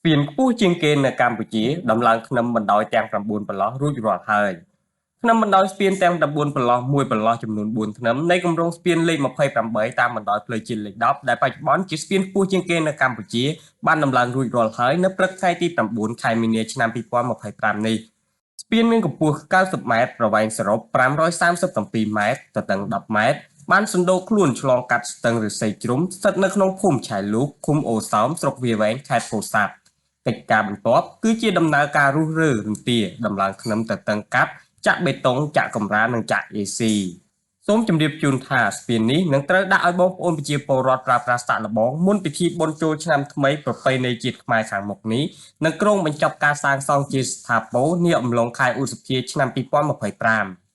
ស្ពានខ្ពស់ជាងគេនៅកម្ពុជាដំឡើងធ្នឹមបណ្ដោយទាំង9ប្រឡោះរួចរាល់ហើយ។ ធ្នឹមបណ្ដោយស្ពានទាំង9ប្រឡោះ មួយប្រឡោះចំនួន4ធ្នឹមនៃគម្រោងស្ពានលេខ28តាមបណ្ដោយផ្លូវជាតិលេខ10 ដែលបច្ចុប្បន្នជាស្ពានខ្ពស់ជាងគេនៅកម្ពុជា បានដំឡើងរួចរាល់ហើយនៅព្រឹកថ្ងៃទី9ខែមីនាឆ្នាំ2025នេះ។ ស្ពានមានកម្ពស់90ម៉ែត្រ ប្រវែងសរុប537ម៉ែត្រ ទទឹង10ម៉ែត្រ បានសណ្ដូកខ្លួនឆ្លងកាត់ស្ទឹងឫស្សីជ្រុំ ស្ថិតនៅក្នុងភូមិឆែលូក ឃុំអូសោម ស្រុកវាលវែង ខេត្តពោធិ៍សាត់។ កិច្ចការបន្ទាប់គឺជាដំណើរការរុះរើរន្ទា ដំឡើងធ្នឹមទទឹងកាប់ ចាក់បេតុង ចាក់កម្រាល និងចាក់ AC។ សូមជម្រាបជូនថា ស្ពាននេះនឹងត្រូវដាក់ឲ្យបងប្អូនប្រជាពលរដ្ឋប្រើប្រាស់សាកល្បងមុនពិធីបុណ្យចូលឆ្នាំថ្មីប្រពៃណីជាតិខ្មែរខាងមុខនេះ និងគ្រោងបញ្ចប់ការសាងសង់ជាស្ថាពរនាអំឡុងខែឧសភាឆ្នាំ2025។